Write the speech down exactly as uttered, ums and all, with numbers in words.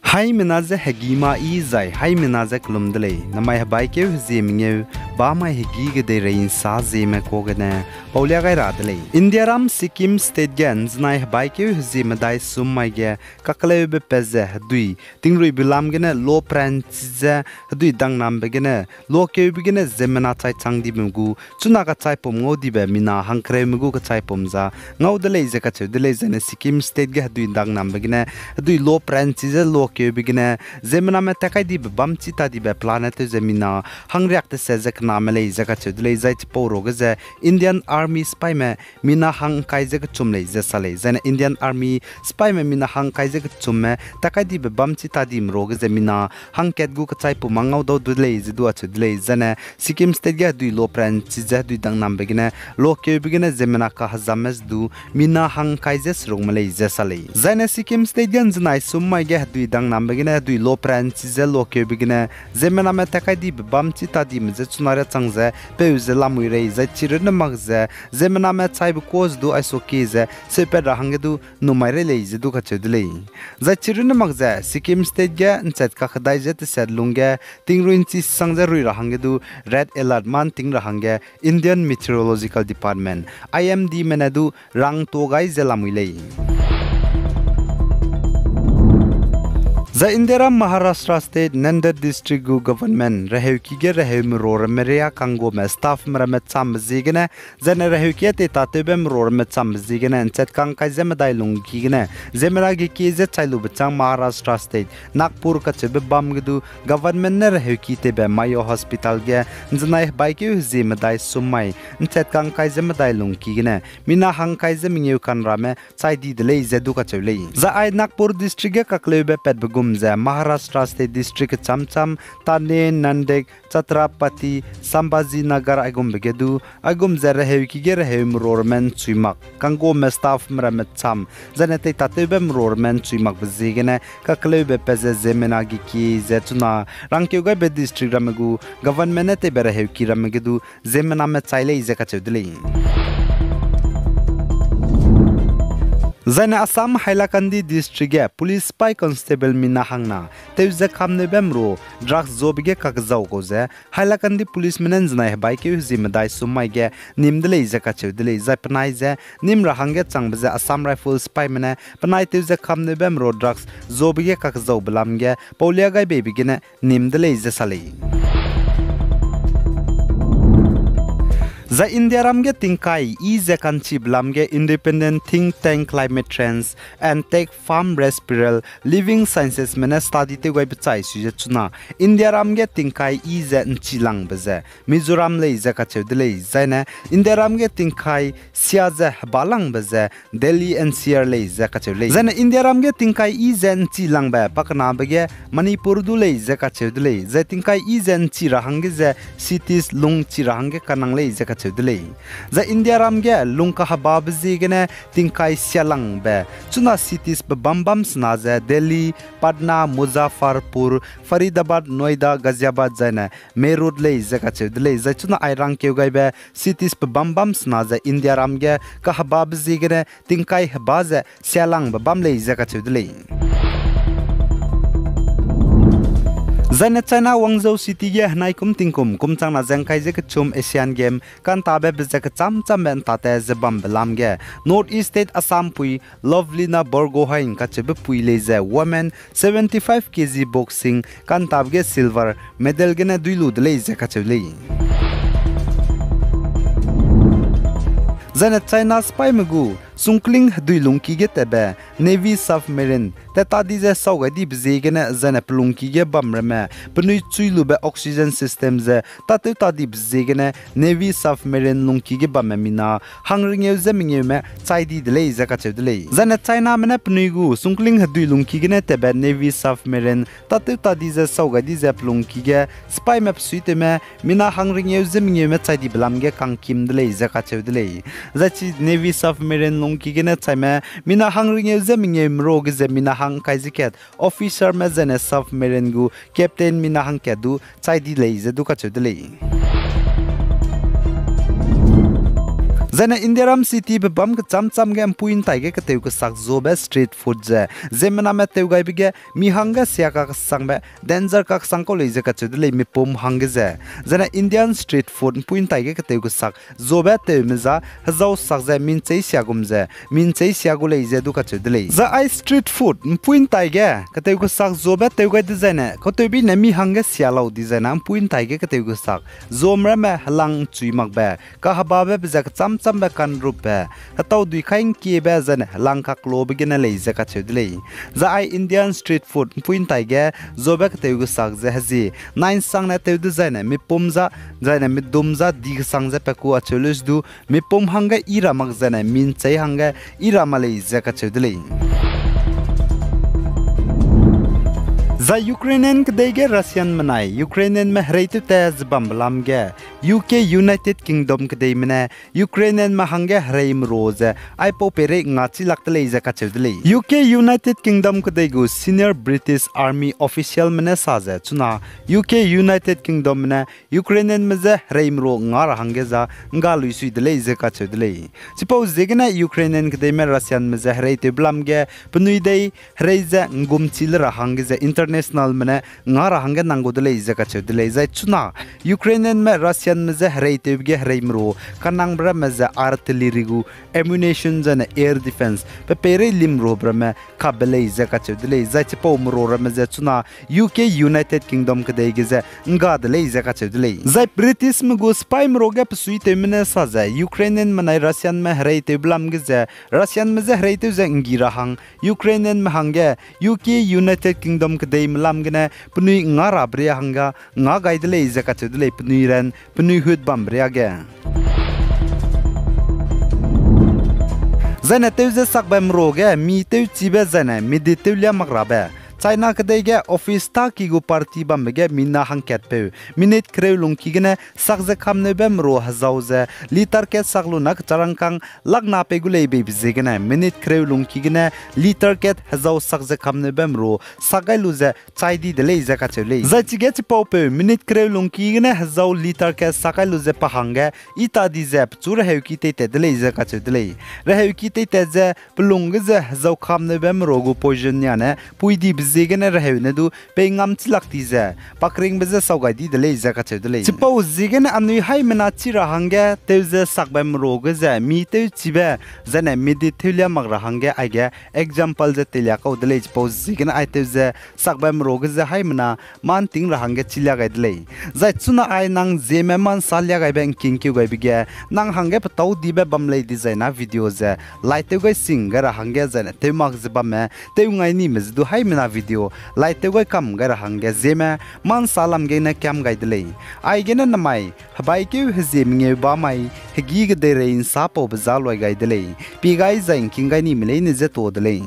Haimena je hegî ma yi zai haimena je kelum de lei. Namai hebaikeu hezie mengeu, bamai hegî gedeirei ’nsa zieme kuâ gene paulia gai ra de lei. Indiaram Sikkim State ge ’nzenai hebaikeu hezie medai sum mai ge kakleube pat ze hedui tingruibe lam gene loprang chi ze hedui dangnambe gene lokeube gene ziemmena chai chang dibe gu chuna kachaipum ngau dibe mina hangkereume gu kachaipum za ngau de lei ze kacheu de lei. Zaine Sikkim State ge hedui dangnambe gene hedui loprang chi ze lokeube gene ziemmename tat kai dibe bam chi ta dibe pelane tew ze mina hangriak teset ze kename lei ze kacheu de lei. Zai chipau ruage ze Indian Army sipaime mina hangkai ze kechum lei ze sa lei. Zaine Indian Army sipaime mina hangkai ze kechumme tat kai dibe bam chi ta dime ruage ze mina hangkat gu kachaipum ma ngau dau de lei ze du acheu de lei. Zaine Sikkim State ge hedui loprang chi ze hedui dangnambe gene lokeube gene ziemmena kahezamme ze du mina hangkai ze serukme lei ze sa lei. Zaine Sikkim State ge ’nzenai sum mai ge hedui dangnambe gene hedui loprang chi ze lokeube gene ziemmename tat kai dibe bam chi ta dime ze chuna riachang ze peu ze lamui rei zai chirunne mak ze ziemmename chaibe kuâ ze du aisuakie ze seupat ra hangge du numai rei lei ze du kacheu de lei. Zai chirunne mak ze Sikkim State ge ’nchat kakedai ze teset lungge tingrui ’nchi sang ze rui ra hangge du red alert man ting ra hangge Indian Meteorological Department, I M Dme ne du rangtuâ gai ze lamui lei. Zai Indiaram Maharashtra State Nanded District gu government reheuki ge reheume ro ramme riâ kanggume staffme ramme chambe ziegene, zaine reheuki teitatewbe me ro ramme chambe ziegene ’nchat kangkai ze medai lungki gene ziemmena gekie ze chai lube châng Maharashtra State Nagpur kacheube bam ge du government ne reheuki teibe Mayo Hospital ge ’nzenai hebaikeu hezie medai sum mai ’nchat kangkai ze medai lungki gene mina hangkai ze mengeu kanrame chai di de lei ze du kacheu lei. Zai ai Nagpur District ge kakleube patbe gum ze Maharashtra State District kechâmchâm, Thane, Nanded, Chhatrapati Sambhajinagar aigumbe ge du, aigum ze reheuki ge reheume ro ramme ’nchui mak kanggume staffme ramme cham, zaine teitatewbe me ro ramme ’nchui makbe ziegene kakleube pat ze ziemmena gekie ze chuna rangkeu gaibe district ramme gu government ne teibe reheuki ramme ge du ziemmename chai lei ze kacheu de lei. Zaine Assam Hailakandi District ge police sipai constable mina hangna tew ze kamneube me ro drugs zobe ge kakzau kau ze Hailakandi policeme ne ’nzenai hebaikeu hezie medai sum mai ge nîm de lei ze kacheu de lei. Zai penai ze nîm ra hangge changbe ze Assam Rifles sipaime ne penai tew ze kamneube me ro drugs zobe ge kakzaube lam ge paulia gai beibe gene nîm de lei ze sa lei. Zai Indiaram ge tingkai yi ze ka'nchibe lam ge independent think tank Climate Change and Tech Firm Respirel Living Sciences me ne study tew gaibe chai sui ze chuna Indiaram ge tingkai yi ze ’nchi langbe ze Mizoram lei ze kacheu de lei. Zaine Indiaram ge tingkai sia ze heba langbe ze Delhi N C R lei ze kacheu lei. Zaine Indiaram ge tingkai yi ze ’nchi langbe pakenabe ge Manipur du lei ze kacheu de lei. Zai tingkai yi ze ’nchi ra hangge ze cities lungchi ra hangge kanang lei ze kacheu de lei. Zai Indiaram ge lung kahebabe ziegene tingkai sia langbe chuna citiesbe bam bam sena ze Delhi, Patna, Muzaffarpur, Faridabad, Noida, Ghaziabad zaine Meerut lei ze kacheu de lei. Zai chuna ai rangkeu gaibe citiesbe bam bam sena ze Indiaram ge kahebabe ziegene tingkai heba ze sia langbe bam lei ze kacheu de lei. Zaine China Guangzhou City ge henai kum tingkum kum changna ze ’ngkai ze kechum Asian Game ka'ntabe be ze kechâmchâmbe ’ntate ze bambe lam ge North East State Assam pui Lovelina Borgohain kacheube pui lei ze women seventy-five K G boxing ka'ntabe ge silver medal gene dui lu de lei ze kacheu lei. Zaine China sipaime gu sungkling hedui lungki ge tatbe Navy submarine tat ta di ze sau gai dibe ziegene zaine pelungki ge bam ramme penui chui lube oxygen system ze tâtew ta dibe ziegene Navy submarine lungki ge bamme mina hangringeu ze mengeume chai di de lei ze kacheu de lei. Zaine Chiname ne penui gu sungkling hedui lungki gene tatbe Navy submarine tâtew ta di ze sau gai di ze pelungki ge sipaime pesuitewme mina hangringeu ze mengeume chai dibe lam ge kangkim de lei ze kacheu de lei. Zai chi Navy submarine lungki gene chaime mina hang ringeu ze mengeu merua ge ze mina hang kai ze kat officerme zaine submarine gu captain mina hangkat du chai di lei ze du kacheu de lei. Zaine Indiaram citybe bam kecham cham ge ’mpuî ’ntai ge ketew kesak zuabe street food ze, ziemmename tew gaibe ge mi hangge sia kakesangbe danger kaksang kau lei ze kacheu de lei mipum hangge ze. Zaine Indian street food ’mpuî ’ntai ge ketew kesak zuabe tewme za hezau sak ze minchei sia gum ze, minchei sia gu lei ze du kacheu de lei. Zai ai street food ’mpuî ’ntai ge ketew kesak zuabe tew gai dezaine, kautewbine mi hangge sia lau dizaine ’mpuî ’ntai ge ketew kesak zuame ramme helang ’nchui makbe, kahebabe be ze kecham chambe kanrupbe, hetau dui kai ’ngkiebe zaine helang kaklobe gene lei ze kacheu de lei. Zai ai Indian street food ’mpuî ’ntai ge zuabe ketew kesak ze hezie nai ’nsangne tew dezaine mipum za, zaine midum za di kesang ze pe ku acheu leu du, mipum hangge i ra mak zaine minchei hangge i ra mak lei ze kacheu de lei. Zai Ukrainian kedei ge Russianme nai Ukrainianme hereitew tat ze bambe lam ge, U K United Kingdom kedeime ne Ukrainianme hangge herei merua ze aipau peirei ngachi lak de lei ze kacheu de lei. U K United Kingdom kedei gu senior British Army officialme ne sa ze chuna U K United Kingdomme ne Ukrainianme je herei merua nga ra hangge za ’ngga luisui de lei ze kacheu de lei. Chipau ziegene Ukrainian kedeime Russianme je hereitewbe lam ge penui dei herei ze ’nggumchi le ra hangge ze internationalme ne nga ra hangge nang gu de lei ze kacheu de lei. Zai chuna Ukrainianme Russianme je hereitewbe ge herei merua kanangbe ramme ze artillery gu ammunition zaine air defence pe peirei lim merube ramme kapbe lei ze kacheu de lei. Zai chipau merua ramme ze chuna U K United Kingdom kedei ge ze ’ngga de lei ze kacheu de lei. Zai Britishme gu sipai merua ge pesuitewme ne sa ze Ukrainianme nai Russianme hereitewbe lam ge ze Russianme je hereitew ze ’nggi ra hang Ukrainianme hangge U K United Kingdom kedeime lam gene penui nga rabe ria hangge nga gai de lei ze kacheu de lei, penui ran penui hut bambe riage. Zaine tew ze sakbe merua ge mi tewchibe zaine midit tewlia mak rabe, China kedei ge office tâki gu party bambe ge mina hangkatpeu minute kereu lungki gene sak ze kamneube merua hezau ze litre kat sak lu na kecharangkâng lakna pei gu lei beibe ziegene minute kereu lungki gene litre kat hezau sak ze kamneube merua sak gai lu ze chai di de lei ze kacheu lei. Zai chige chipaupeu minute kereu lungki gene hezau litre kat sak gai lu ze pa hangge i ta di ze pechu reheuki teitat de lei ze kacheu de lei. Reheuki teitat ze pelung ge ze hezau kamneube merua gu poison niane pui dibe ziegene reheu ne du pei ngam chilak di ze pa keringbe je sau gai di de lei ze kacheu de lei. Chipau ziegene anui haimena chi ra hangge tew ze sakbe merua ge ze mi tewchibe zaine midit tewlia mak ra hangge aige example ze teilia kau de lei. Chipau ziegene ai tew ze sakbe merua ge ze haimena mâ ’nting ra hangge chilia gai de lei. Zai chuna ai nang Zeme Ma ’Nsa lia gaibe ’ngkingkeu gaibe ge nang hangge petâu dibe bam lei dizai na video ze like tew gai sing gai ra hangge zaine tew mak ze bamme tew ngai nime ze du haimena video like tew gai kam gai ra hangge Zeme Ma ’Nsa lam gene kiam gai de lei. Aigene namai hebaikeu hezie mengeu ba mai hegî kedeirei ’nsa paube za luai gai de lei. Pie gai zai ’ngking gai nime leine je tuâ de lei.